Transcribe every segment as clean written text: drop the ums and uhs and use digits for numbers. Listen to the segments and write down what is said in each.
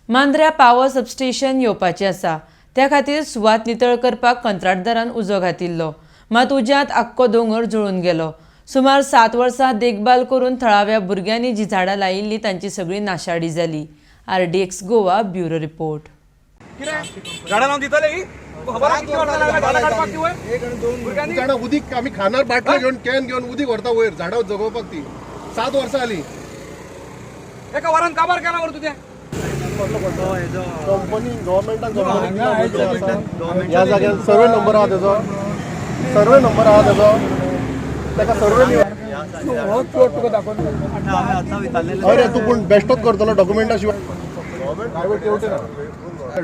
मांद्र्या power substation येवपाचें आसा. त्या खातीर सुवात नितळ करपाक कंत्राटदारान उजो घातिल्लो. मात उज्यांत आख्खो दोंगर जळून गेलो. सुमार 7 वर्सां देखभाल करून थळाव्या भुरग्यांनी जी झाडां लायिल्लीं तांची सगळी नाशाडी जाली. RDX Goa, bureau report. कितें झाडां लावन दितले ही तुका खबर आहा कितली वर्सां लागल्या झाडां काडपाक ती वयर? एक आणि दोन भुरग्यांनी? झाडां उदीक आमी खानार बाटलो घेवन, can घेवन उदीक व्हरता वयर झाडां जगोवपाक. ती 7 वर्सां जाली. एका वरान काबार केला मरे तुजें. कंपनी गव्हर्मेंटान कंपनी ह्या जाग्यार सर्वे नंबर आहा तेजो, सर्वे नंबर आहा तेजो, ताका सर्वे. अरे, तूं पूण बेश्टोच करतलो डॉक्युमेंटा शिवाय? प्रायव्हेट तेवटे ना,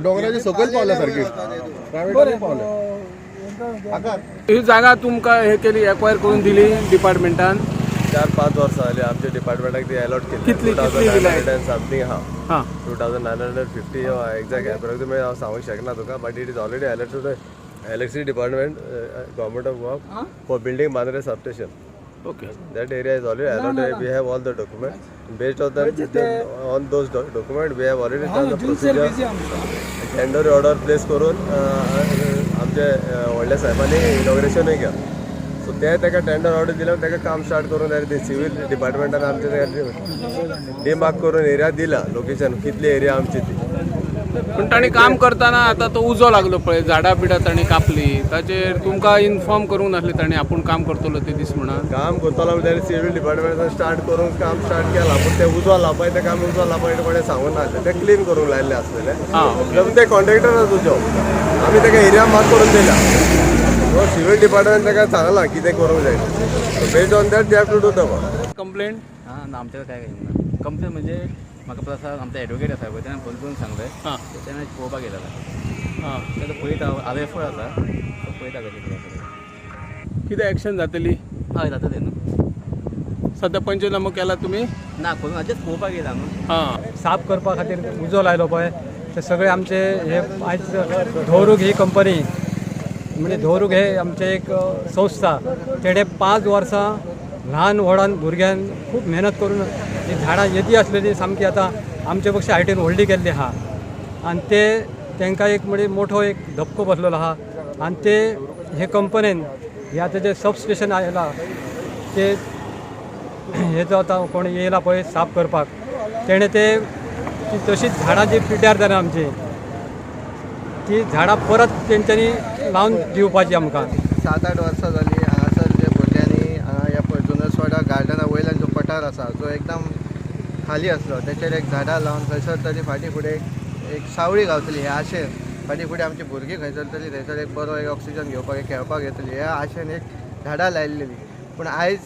दोंगराचे सकयल पावल्या सारकी, प्रायव्हेट पावल्या आकार. ही जागा तुमकां हे केली, एक्वायर करून दिली डिपार्टमेंटान? 4-5 वर्सां जाली आमच्या डिपार्टमेंटाक ती अलॉट केली. कितली दिल्या? 2,900 समथींग आहा. 2,950 exact approximate हांव सांगूंक शकना तुका, but it is already allot to the electricity department, Government of Goa, for building Mandrem substation. That area is already allotted. We have all the documents. Based on those document, we have already done the procedure. Tender order place करून आमचे व्हडल्या साहेबांनी इनॉग्रेशनूय केलां. So ते ताका tender order दिल्या, ताका काम स्टार्ट करून जाय. ते सिवील डिपार्टमेंटान आमचे ताका डिमार्क करून एरिया दिला, लोकेशन कितली एरिया आमची ती. पण ताणी काम करतना आता तो उजो लागलो पळय, झाडां बिडां ताणी कापली, ताचेर तुमकां इन्फॉर्म करूंक नासलें ताणी आपूण काम करतलो ते दीस म्हणून? काम करतलो म्हणल्यार सिवील डिपार्टमेंटान स्टार्ट करून काम स्टार्ट केलां, पूण ते उजो लावपाय, ते काम उजो लावपाय कोणें सांगूंक नासलें. ते क्लीन करूंक लायल्ले आसलेले. ते कॉन्ट्रॅक्टराचो जॉब, आमी ताका एरिया मार्क करून दिला. सो सिवील डिपार्टमेंट ताका सांगलां कितें करूंक जाय. So based on that they have to do the work. Complaint? हां, ना, आमच्याकडे काय काही ना कंप्लेन. म्हणजे म्हाका प्लस आमचा एडवोकेट आसा पळय, त्याने फोन करून सांगलें. त्याने पळोवपाक येयला. ते पळयता, आरेफळ आसा तो, पळयता कशें कितें आसा तें. कितें एक्शन जातली? हय, जाता तें न्हू. सध्या पंचनामो केला तुमी? ना, करून जस्ट पळोवपाक येयला न्हू. साफ करपा खातीर उजो लायलो पळय, ते सगळे आमचे हे आयज धोरूग ही कंपनी, म्हणजे धोरूग हे आमचे एक संस्था, तेणे 5 वर्सां ल्हान व्हडान भुरग्यान खूब मेहनत करून ही झाडां येदी आसलेली सामकी आतां आमचे पेक्षा हायटीन व्हडली केल्ली आहा आनी ते तांकां एक म्हणजे मोठो एक धपको बसलेलो आहा. आनी ते हे कंपनीन हे आतां जे सब स्टेशन आयला, ते हेजो आतां कोण येयला पळय साफ करपाक, तेणें ते ती तशीच झाडां जी पिड्ड्यार जाल्या आमची, ती झाडां परत तेंच्यांनी लावन दिवपाची आमकां. 7-8 वर्सां जाली हांगासर जे भुरग्यांनी हांगा ह्या पळय जुनसवाडा गार्डना वयल्यान जो पठार आसा, जो एकदम खाली आसलो, तेचेर एक झाडां लावन खंयसर तरी फाटीं फुडें एक सावळी गावतली ह्या आशेन, फाटीं फुडें आमची भुरगीं खंयसर तरी थंयसर एक बरो एक ऑक्सिजन घेवपाक, एक खेळपाक येतली ह्या आशेन एक झाडां लायलेली. पूण आयज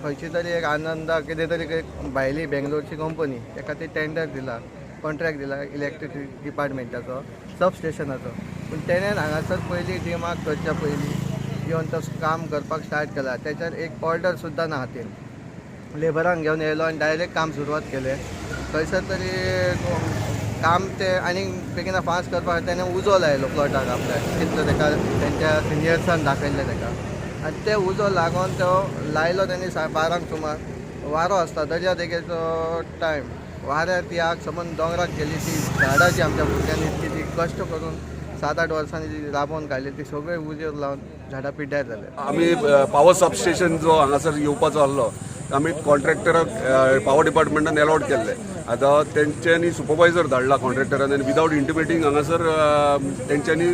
खंयची तरी एक आनंदा कितें तरी एक भायली बेंगलोरची कंपनी, ताका ती टेंडर दिला, कॉन्ट्रॅक्ट दिला इलेक्ट्रिक डिपार्टमेंटाचो सब स्टेशनाचो. पूण तेणेन हांगासर पयलीं डिमार्क करच्या पयलीं येवन तो काम करपाक स्टार्ट केला. तेच्यार एक ऑर्डर सुद्दां ना हातीन, लेबरांक घेवन येयलो आनी डायरेक्ट काम सुरवात केलें. खंयसर तरी काम ते आनी बेगिना फास्ट करपाक तेणें उजो लायलो प्लॉटाक आपल्या, कितलो ताका तेंच्या सिनियर्सान दाखयल्लें ताका. आनी ते उजो लागोन तो लायलो तेणी 12 सुमार वारो आसता, दर्या देगेचो टायम, वाऱ्यार ती आग समज दोंगराक गेली. ती झाडां जी आमच्या भुरग्यांनी इतकी ती कश्ट करून 7-8 वर्सांनी जी राबोवन काडली, ती सगळी उजो लावन झाडां पिड्ड्यार जाले. आमी पावर सबस्टेशन जो हांगासर येवपाचो आसलो, आमी कॉन्ट्रॅक्टराक पावर डिपार्टमेंटान एलॉट केल्ले. आतां तेंच्यांनी सुपरवायझर धाडला कॉन्ट्रॅक्टरान आनी विदावट इंटिमेटींग हांगासर तेंच्यांनी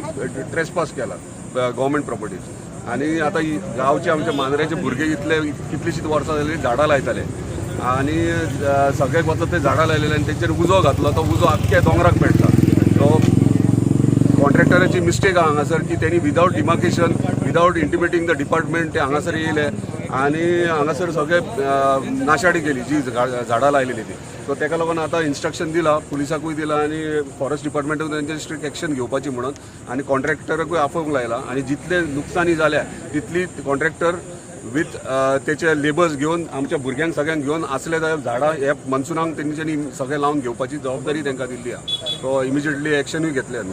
ट्रेसपास केला गव्हर्मेंट प्रॉपर्टीज. आनी आतां ही गांवचे आमच्या मांद्र्याचे भुरगे इतले कितलीशींच वर्सां जाली झाडां लायताले आनी सगळ्याक वचत ते झाडां लायलेले आनी तेंचेर उजो घातलो. तो उजो आख्ख्या दोंगराक पेटला. सो कॉन्ट्रॅक्टराची मिस्टेक आहा हांगासर की तेणी without demarcation, without intimating the department ते हांगासर येयले आनी हांगासर सगळे नाशाडी केली जी झाडां लायलेली ती. सो तेका लागून आतां इन्स्ट्रक्शन दिला, पुलिसाकूय दिला आनी फॉरेस्ट डिपार्टमेंटाकूय तेंचेर स्ट्रिक्ट एक्शन घेवपाची म्हणून आनी कॉन्ट्रॅक्टराकूय आफोवंक लायला आनी जितले नुकसानी जाल्या तितली कॉन्ट्रॅक्टर विथ तेचे लेबर्स घेवन, आमच्या भुरग्यांक सगळ्यांक घेवन असले जाल्यार झाडां हे मनसुनाक तेंच्यांनी सगळें लावन घेवपाची जबाबदारी तांकां दिल्ली आहा. सो इमिजिएटली एक्शनूय घेतले आमी.